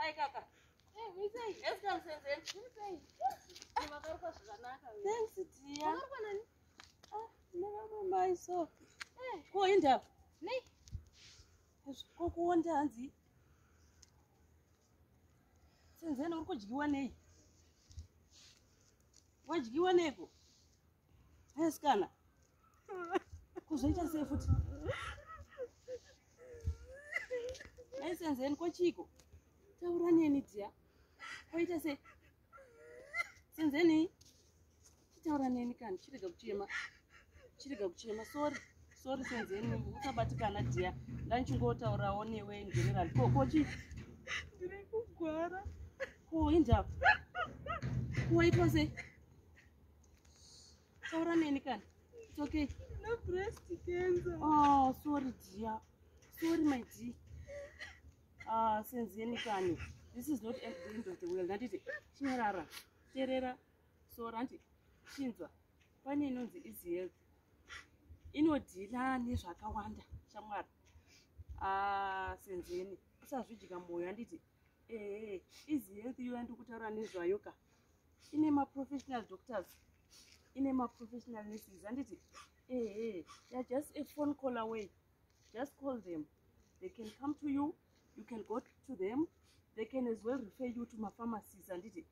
Ai kaka. Esika Senzeni. Vakarukwa zvakanaka. Thanks dear. Vakarukwa nani? Ah, nevamwe mai so. Ko indaba? Nei? Ko kuonda hanzi? Senzeni uri kudyiwa nei? Wadyiwa neiko? Asikana. Kuzoita sei futi? Ai Senzeni ko chiiko? Taura neni dear. Koita sei? Senzeni? Chitaura neni kani, chirega kuchema. Chirega kuchema. Sorry. Sorry Senzeni, usabatikana dear. Ndanchingotaurawo newe in general. Ko chii? Ndiri kugwara. Ko indaba? Ko waitwa sei? Taura neni kani. It's okay. Ndine breast cancer. Oh, sorry dear. Sorry my dear. Ah, Senzeni kani. This is not the end of the world. Handiti chinyarara. Terera. Sorry handi. Chinzwa. Pane inonzi Easy Health. Inodhila nezvakawanda shamwari. Ah, Senzeni. Usazvidya moyo handiti. Eh, Easy Health iyo yandiri kutaura nezvayo ka. Ine ma-professional doctors. Ine ma-professional nurses handiti. Eh, they are just a phone call away. Just call them. They can come to you. You can go to them. They can as well refer you to mapharmacies handiti.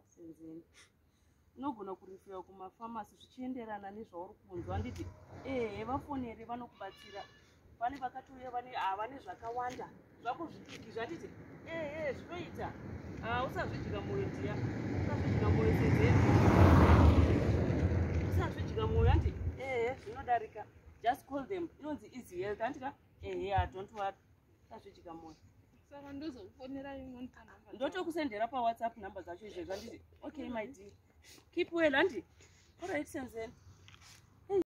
Senzeni. Unogona kurefewa kumapharmacy zvichienderana nezvauri kunzwa handiti. Ehe, vafonere vanokubatsira. Pane vakatouya vane vane zvakawanda zvako zvidiki zvanditi. Ehe, zvinoita. Ah, usazvidya moyo dear. Usazvidya moyo Senzeni. Usazvidya moyo handi. Ehe, zvinodarika. Just call them. Inonzi Easy Health handika? Ehe, ah, don't worry. Usazvidya moyo. Saka ndozokufonera imonita namba. Ndotokusendera paWhatsApp number dzacho izvezvo handiti. Okay my dear. Keep well handi. Alright Senzeni.